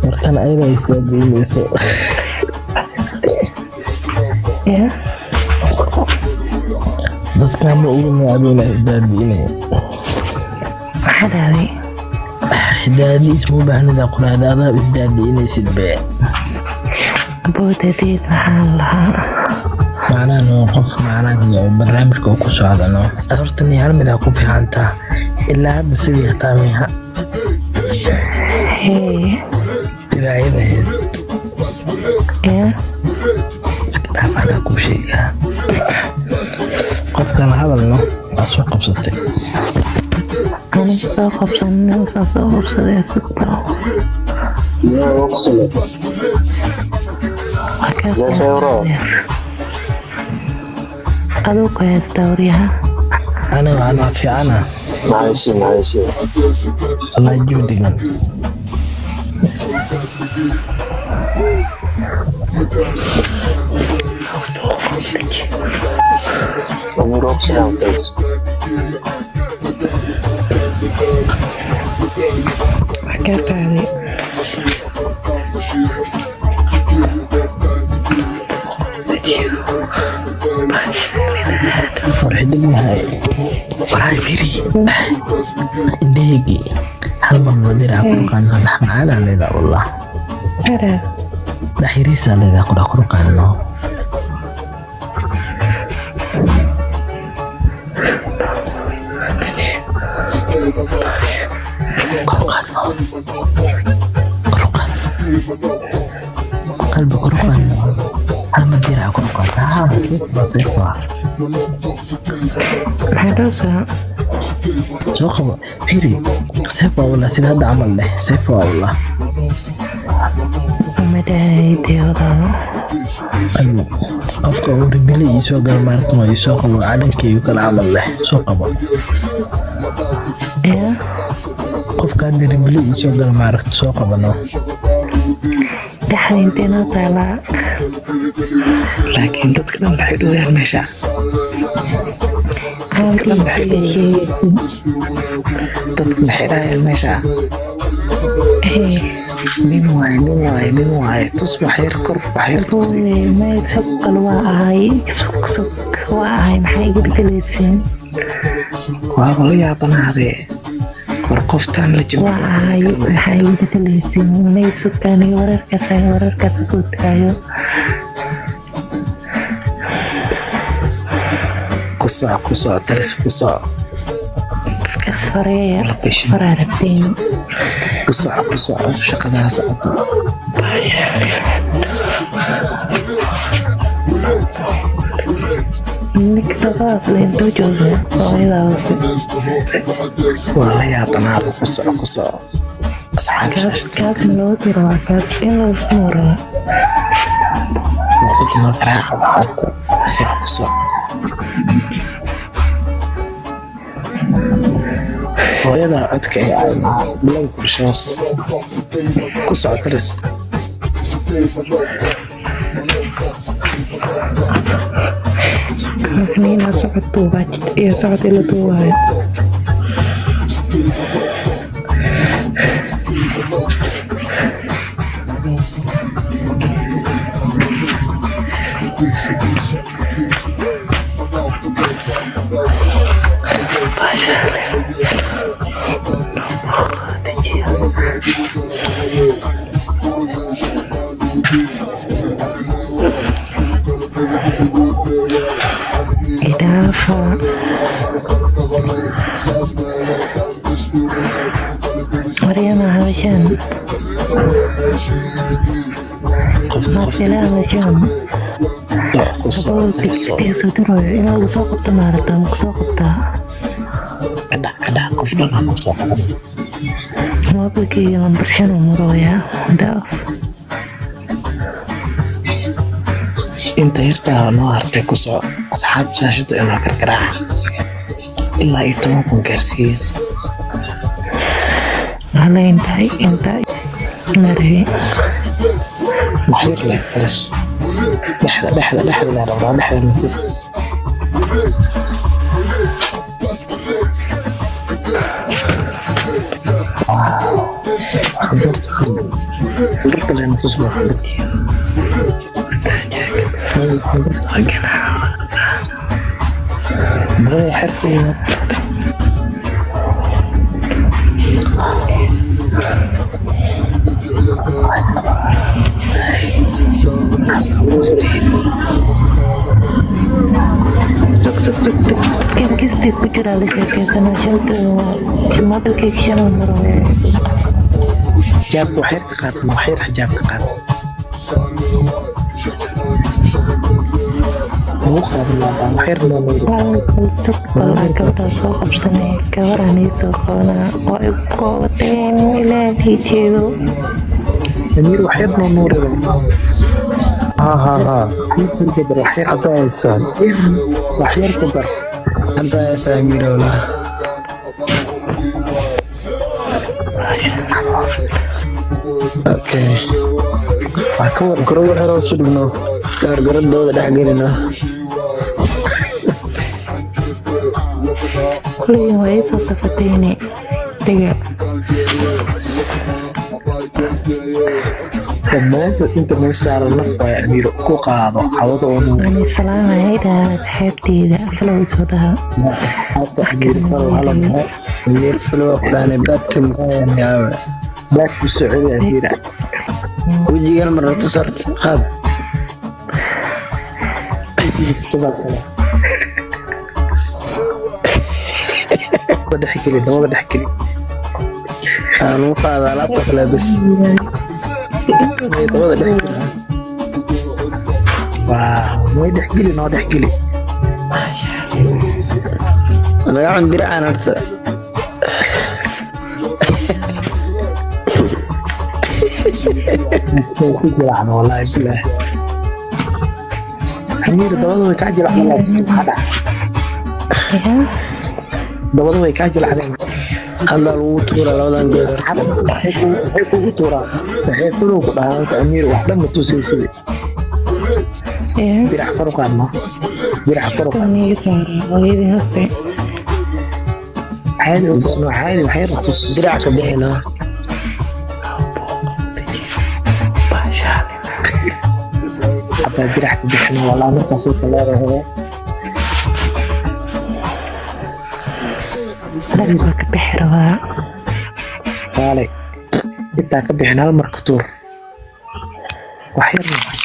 Hortan ayada isdaadiinayso. Ya. Dadka ma ugu maadiina isdaadiinaya. Maxaa dhahday? Daadiis ma baahnida quraada, adaa isdaadiinaysid be. Boodadeed maxaa lahaa? Macnaha no, qof macnaha oo barnaamijka uu ku socda no. Horta ni hal mid aa ku fiicantaa ilaa hadda sidii hataa miha. Hee. Diracyadaheed. Ya. Iska dhaaf, anaa kuu sheegaa. Qofka la hadalno waa soo qabsatay. Aniga soo qabsanin, saa soo qabsaday, sugta. Waa kaa. Aduu ku haystaa waryaha. Aniga waxaan waa fiicana. Allah juhdigan. Wax kaa qaaday. War xidignahay, walahi fiiri indhahaygi, hal mar wadira kor qaadno, dhex macaanaa leedaa wallah. Ara. Dhex yariisaa leedaa qudha kor qaadno. Kor qaadno, kor qaadno, qalbi kor qaadno, hal mar diraca kor qaadno. Haa, sifa sifa. Maxaa dhowsaa? Soo qabo, fiiri, seef waa wallah, sida hadda camal leh, seef waa wallah. Uma dhahaydee walaalo. Qalbi qofka uu ribili ii soo gala maarkan waa ii soo qabo, calankeygu kala camal leh soo qabo. Ya. Qofka hadda ribili ii soo gala maaragta soo qabano. Dhexda intee noo taalaa? Laakiin dadka dhan waxay dhowayaan meesha. Caalamka sheegaysid. Dadka maxay dhahayaan meesha? Hee. Nin waaye, nin waaye, nin waaye, tus wax yar kor, wax yar tusi. Hooye, may sokal waa ahay, sug sug waa ahay, maxaa iga bedelaysiin? Waaba la yaabanahabe, war qoftaan la jimco. Waa ahay, maxaa iga bedelaysiin? May sug, aniga wararkaas ay wararkaas ku taayo. Ku soco, ku soco, daris ku soco. Dadkaas fareeya. La bishin. Faraa rabtiin. Ku soco, ku soco, shaqadaa socoto. Ninka dabadaas le intuu jooga hooyadaa hoose. Waa la yaabanaaba, ku soco, ku soco, asxaab. Kaas Shaashada. Kaas ma loo sii rabaa kaas in lagu soo rabaa? Shaashada noo garaaca, asxaabta, ku soco, ku soco. Hooyadaa codka ee ay maca bilada kurshoos ku soco, daris. Nina socod duubaa iyo socod ila duubaayo. Idhaafa. Maryama hadashaan. Qofta qofta. Ila hadashaan. Ku soco, Aboo. Daris soo. Tigtiga soo dirayo inaa lagu soo qabto maaragta ma ku soo qabtaa? Ka dhac, ka dhac, qof dhan ama soo qaban. Moobilkayga lambar 5 uu marooyaa dhaaf. Inta yartaa noo hartay ku soco, asxaab, shaashada inoo karkaraaca ilaa iyo 10,000 gaarsiiya. Hala inta inta mari. Wax yar leh, daris. Dhexda, dhexda, dhexda la rabaa, dhexda na tus. Wow. Xudurta, xudurta lena tus baa xudurta. May xudurta. Marada xerka waad. Sug, sug, sug. Dadkan kistay ku jiraa la sheekeysanaa shanta mobilkayga shan mar weeye. Xijaabka wax yar ka qaad, wax yar xijaabka qaad. Lagu qaadan laabaa, wax yar noo nuuri. Sug balaa gabadhaa soo qabsanay, gabaraan ii soo qabanaa waa igu koobateen ilaahay jeedo. Amiir, wax yar noo nuuri. Ha ha ha. Wax yar ku dar, wax yar. Hadda haysaan. Wax yar ku dar. Hadda haysaa Amiirowla. Okay. Waa ka wada. Gorada waxyar hoos u dhigno. Garadooda dhex gelino. Kulligiin waa ii soo safatayne dega. Dhammaantood inta meel saaran naf waay. Amiiro, ku qaado cawada oo nuuri. Waan salaamaya dhaha asxaabteyda, falow isoo dhaha. Hadda Amiir falow hala dhaho. Amiir flow ku dhaanay baabta muqayan yaawe. Baag ku soo celi, Amiira. Wejigan mar rabto sarta qaad. Wejiga fitada kale. Dabada dhex geli, dabada dhex geli. Aan ugu qaada alaabtaas leebis. May dabada dhex geli. Waa may dhex geli, noo dhex geli. Naga cun diracaan horta. Way ku jilacda, wallaahi bilaah. Amiir, dabada way kaa jilacda, laakiin maxaa dhaca? Yaa. Dabada way kaa jilacdeen. Hadda lagu tuura labadan goor. Asxaabta waxay kugu tuuraan, waxay fulow ku dhahaan. Horta Amiir, wax dhan ma tusaysid. Yaa. Dirac kor u qaadno, dirac kor u qaad. Tan iga saaraa hooyadii hoose. Caadi u tusno, caadi wax yar u tus. Dirac ka bixino. Abaa dirac ka bixino, walaa markaasay ka leedahay. Dharka waa ka bixi rabaa. Kaale, intaa ka bixin, hal mar ku tuur, wax yar na tus.